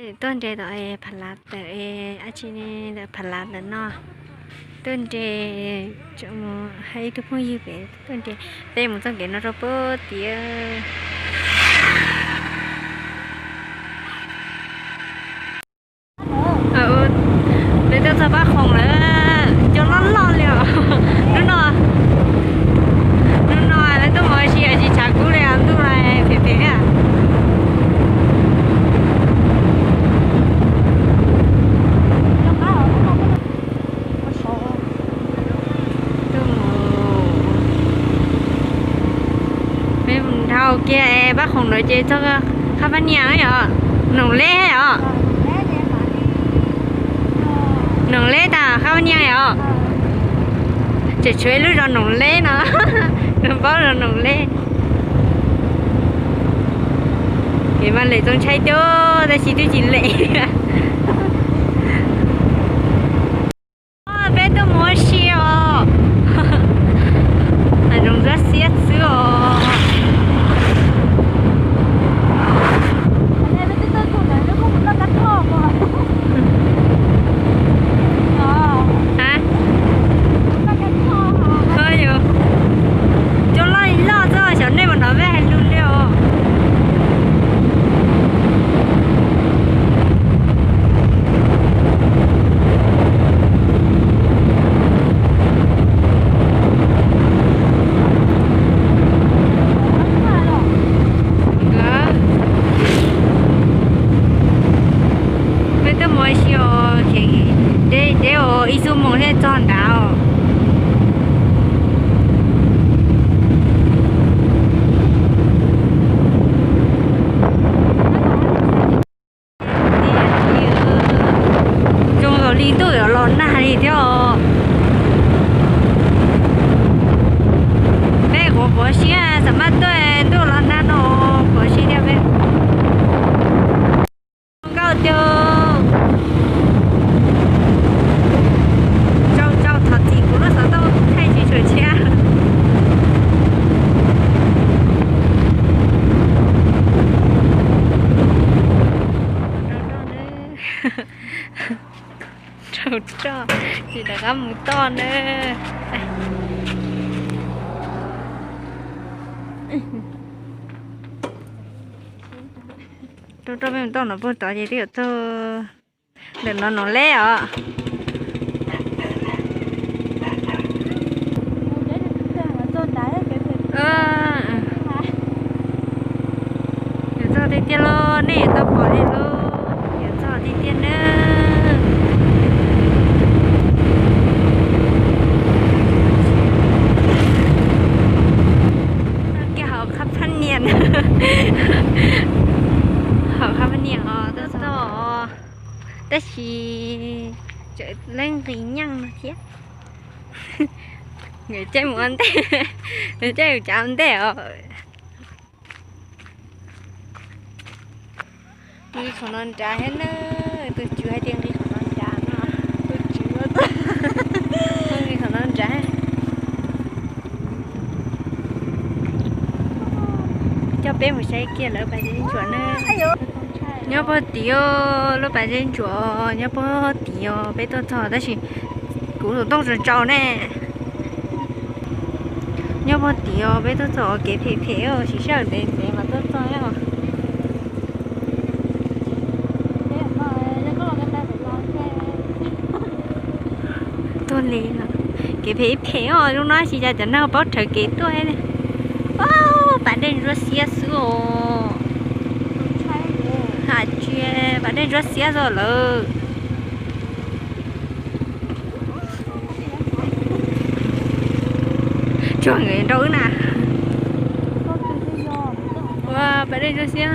Tuaj nres tom Phav Lav tawm, ab tsi ne, ntawm Phav Lav ntawm no. Tuaj nres, hais ib tug phooj ywg pem tuaj nres, peb mus txoj kev no rau puag tim. Peb tuaj txog Pab Khoom lawm, cua loj loj li os. Hnub no, hnub no lawv tuaj mus ua si tsis tshav kub li, ntuj lawm phem phem li. Peb mus dhau kiag Pab Khoom lawm ces txog Khab Pab Nias yom, Noom Leb yom. Noom Leb tas Khab Pab Nias yom. Tseem tshuav ib lub zos Noom Leb no, paub zos Noom Leb. Kev mas lem txaus ntshai tiag tab sis twb tsis lem. Peb tuaj mus ua si os. Hav zoov ntxhab xiab xwb os. Cua loj loj xwb, xyov nej mus nov peb hais lus li os. Peb tuaj mus ua si os, deb deb os, ib xuab moos thiaj txog nrad os. Zoo nkaus li ntuj yuav los nag li thiab os. Peb quav quav siab xam maj tuaj ntuj los nag no, quav siab thiab peb. Nkauj tiag. Tsau tsau thov txim kuv lub xov tooj thaij tsis tshua tshiab. Rau roj, tsis rov qab mus toj na. Rau roj peb mus toj no puag tod ces twb yuav txog ntawm no Noom Leb os. Yuav txog tiag tiag lauj, nej yuav tau pom li lauj. Yuav txog tiag tiag nawb. Kiag hauv Khab Phab Nias, hauv Khab Phab Nias os, txog tab sis tseem leej nqis nyeej no thiab. Nkawd caij mus ua ntej, nkawd caij mus cav ua ntej os. Nqis qhov no nrad thiab na, tus tswv hais tias nqis qhov no nrad no. Tus tswv, nqis qhov no nrad. Coj peb mus saib kiag lawv pas zeb ntsuam na. Nyob puag tid os, lub pas zeb ntsuam nyob puag tid os, peb tuaj txog tab sis kuv tus tooj tsaus tsaus ne. Nyob puag tid os, peb tuaj txog kev phem phem os, siv sij hawm ntev ntev mas tuaj txog os. Tuag li no, kev phem phem os, lub no tsis cas cov neeg paub rhawv kev tuaj. Pas dej ntsuab xiab xwb os. Has tsis, pas dej ntsuab xiab xwb lawm. Tsuag nkaus nraud wb na. Ua pas dej ntsuab xiab.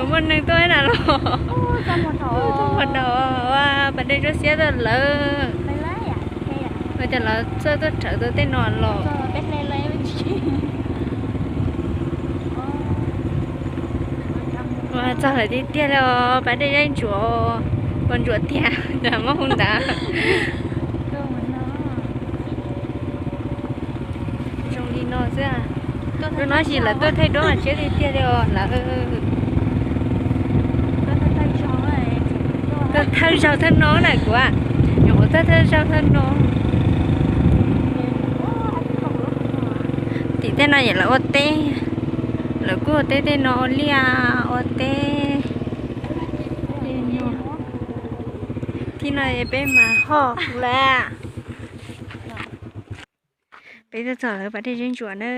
Muaj neeg tuaj na los. Txog hmo dhau, ua pas dej ntsuab xiab tuaj lawm. Ua cas lawv txawj tuaj rhawv tau tej no los. Ua txog lawm tiag tiag li os, pas dej zeb ntsuam, ua ntsuam tiag, cas muab hu ntawd. Zoo li no xwb. Hnub no ces lawv tuaj thaij duab mas siab tiag tiag li os lawv. Tuaj thawj zaug thawj no na kuv, nyuam qhuav tuaj thawj zaug thawj no. Tim tej no yog lawv ua teb, lawv kuj ua teb tej no ua liaj ua teb. Thib no peb mas hoj lawm. Peb tuaj txog lawv pas dej Zeb Ntsuam na.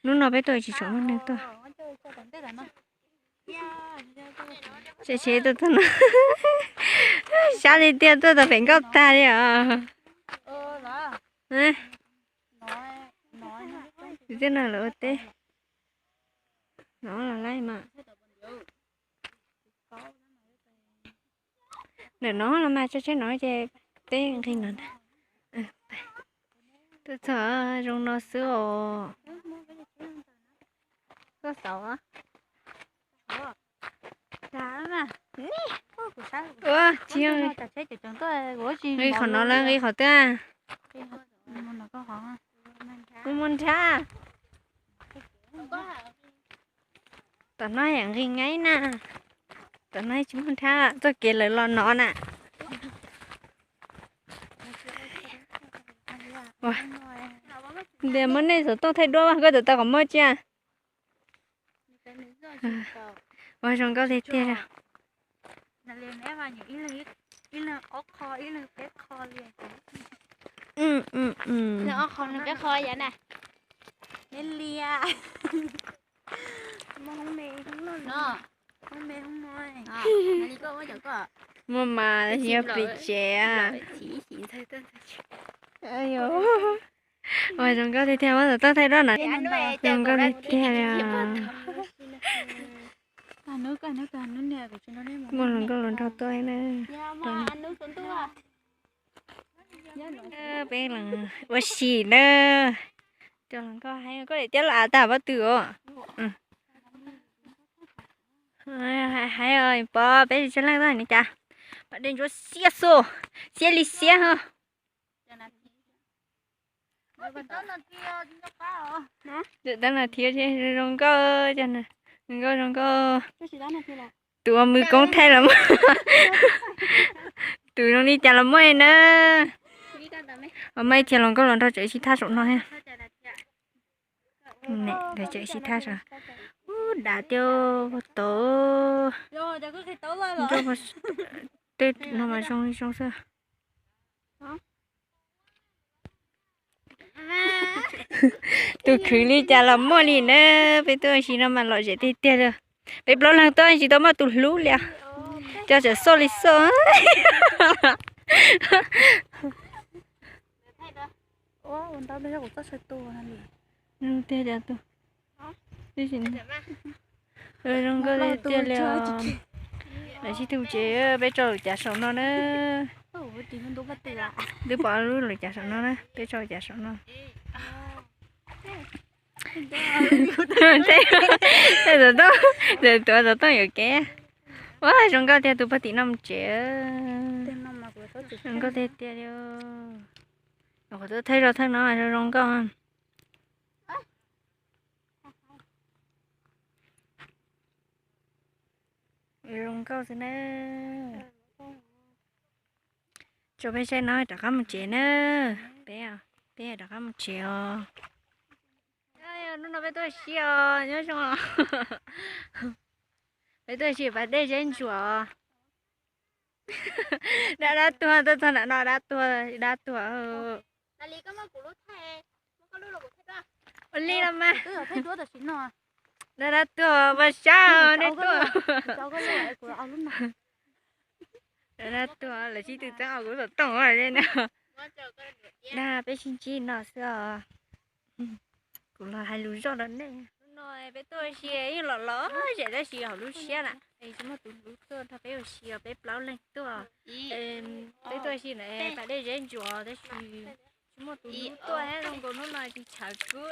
Hnub no peb tuaj tsis tshua muaj neeg tuaj. Tsev tsev tuaj txog no, sab li tiag, tuaj tau pem nkauj tag li os. Tim tej no lawv ua teb no los laij mas. Ntawm no los mas tso tseg no ces peb nqis no. Tuaj txog zoo no xwb os. Tuaj xauv. Ua tsis nqis qhov no lawv nqis qhov twg? Kuv mus nrhab. Tom no yam nqis nqaij na. Tom no tsis muaj nrhab, txoj kev lawv los no na. Ntias muab nej xov tooj thaij duab, koj tawm tau qhov muag cia. Ua zoo nkauj tiag tiag. Muaj mas yog plis tsev. Ua zoo nkauj tiag tiag, muab xov tooj thaij duab na. Zoo nkauj tiag tiag li. Muaj hluas nkauj hluas nraug tuaj na. Peb ua si na. Cov hluas nkauj hais koj daim tiab los av tag pob tw os. Hais pov peb tsis tshua leej tag ne cas, pas dej ntsuab xiab xu, xiab li xiab ho. Tab nas thiab zoo nkauj, zoo nkauj zoo nkauj. Tus ua mws koob thaij los muaj, tus zoo li cas los muaj na. Muaj ib txhia hluas nkauj hluas nraug tseem sib thab saum no thiab. Lawv tseem sib thab saum, ub dav tiag tod. Tej no mas zoo zoo xwb. Tus khwv li cas los muaj li na. Peb tuaj ua si no mas lom zem tiag tiag li. Peb plaub leeg tuaj tsis tau muaj tus hlub li, cov tseem xoj li xoj. Tiag tiag, zoo nkauj tiag tiag li os. Lawv sib tw tsev, peb tso lub cav saum no na. Twb pom lub lub cav saum no na, peb tso lub cav saum no. Tuav xov tooj yuam kev. Ua zoo nkauj tiag, tus pog tim no mus tsev. Zoo nkauj tiag tiag li. Nyuam qhuav tuaj thaij zoj thawj no zoo zoo nkauj. Zoo nkauj xwb na. Tso peb saib no rov qab mus tsev na. Peb, peb rov qab mus tsev os. Hnub no peb tuaj ua si os, nyob zoo. Peb tuaj ua si pas dej Zeb Ntsuam. Dab dab tuag, tuaj txog nram no dab tuag, dab tuag. Ua li los mas. Dab dab tuag, ua sab nej tuaj. Dab dab tuag, lawv sib tw txeeb kuv xov tooj na. Dag peb sib ntsib no xwb os. Kuv los hais lus zoj rau nej. Hnub no peb tuaj ua si yeej los lom zem tab sis hauv lub siab na, tsis muaj tus hlub tuaj nrog peb ua si os, peb plaub leeg tuaj. Peb tuaj ua si na, pas dej Zeb Ntsuam tab sis tsis muaj tus hlub tuaj thiab, zoo nkaus hnub no tsis tshawv kub,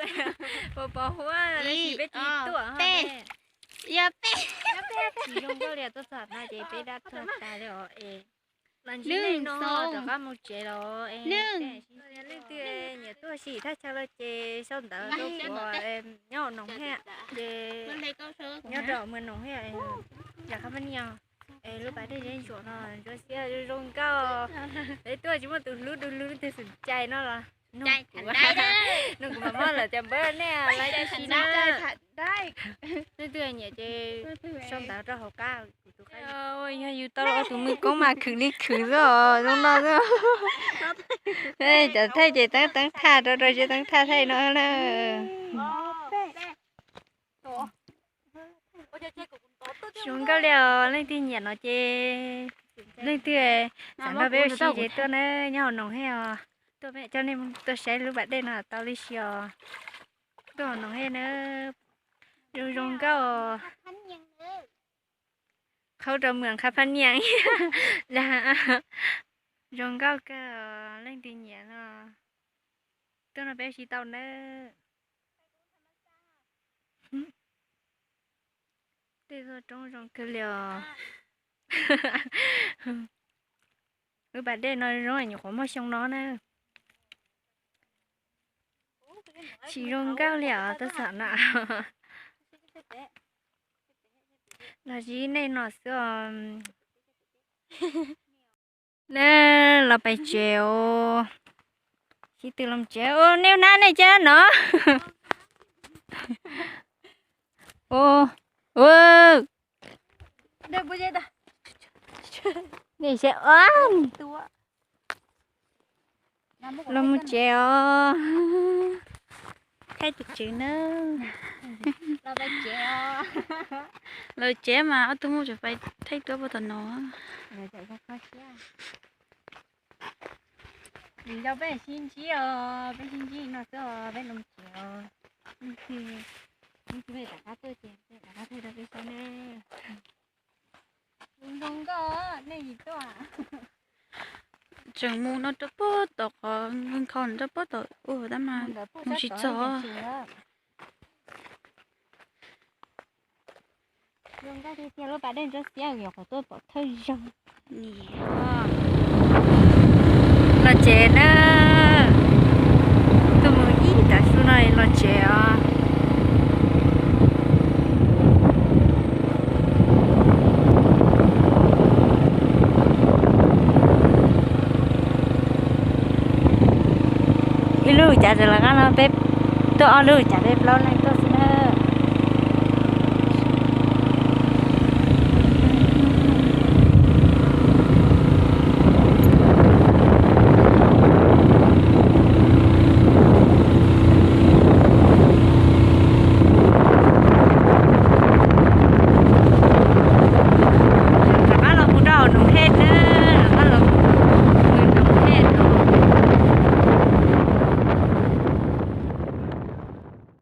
pos pos huab tab sis peb tsis tuaj. Tsis zoo nkauj li, tuaj txog no ces peb dab tuag tas li os es. Nws no rov qab mus tsev los. Leej twg nyiam tuaj sim thaj chaw los ces sau ntawv rau kuv nyob hauv Noov Hej, ces nyob rau Noov Hej, yam qhov pab nias es lub pas dej zeb ntsuam no ntsuab xiab zoo nkauj. Es tuaj tsis muaj tus hlub du lug leej twg xum cai no los nug kuv mam muab lawm cov npawb nej laiv tib si na. Leej twg nyiam ces sau ntawv rau hauv qab. Yog yus tau los ua tus mwj koob mas khwv li khwv xwb os zoo no xwb. Cov thaij ces teeb teeb thaj rau rau siab teeb thaj thaij no na. Zoo nkauj li os, leej twg nyiam no ces leej twg xav nrog peb ua si ces tuaj na, nyob hauv Noov Hej os. Tuaj peb coj nej tuaj saib lub pas dej no tau li si os. Tuaj hauv Noov Hej na, zoo zoo nkauj os. Qhaub rau mws qha phab nias. Zoo nkauj kawg, leej twg nyiam no tuaj nrog peb ua si tau nawb. Tej toj roob zoo kawg li os. Lub pas dej no zoo nyuam qhuav muaj xyoo no na. Tsis zoo nkauj li os, tuaj txog no los zib nej no xwb os. Nej los pais tsev os. Sib tw los tsev os, nej nab nej cab no. Nej saib, los mus tsev os. Thaij tus tswv na. Los tsev mas ob tug muj tseem pais thaij tuaj puag tom no. Vim yog peb sib ntsib os, peb sib ntsib no xwb os, peb los tsev os. Leej twg, leej twg peb rov qab tuaj ces peb rov qab thaij rau peb saib ne. Zoo nkauj, nej yim tuaj. Tseem mus no rau puag tom qhov nkhaus rau puag tom ub tab mas mus tsis txog. Zoo nkauj tiag tiag, lub pas dej ntsuab xiab, nyuam qhuav tuaj pom thawj zaug. Los tsev na, tuaj mus ib tav su no los tsev os. Ib lub cav tseem lawv qab no peb tuaj ob lub cav peb plaub leej tuaj xwb na.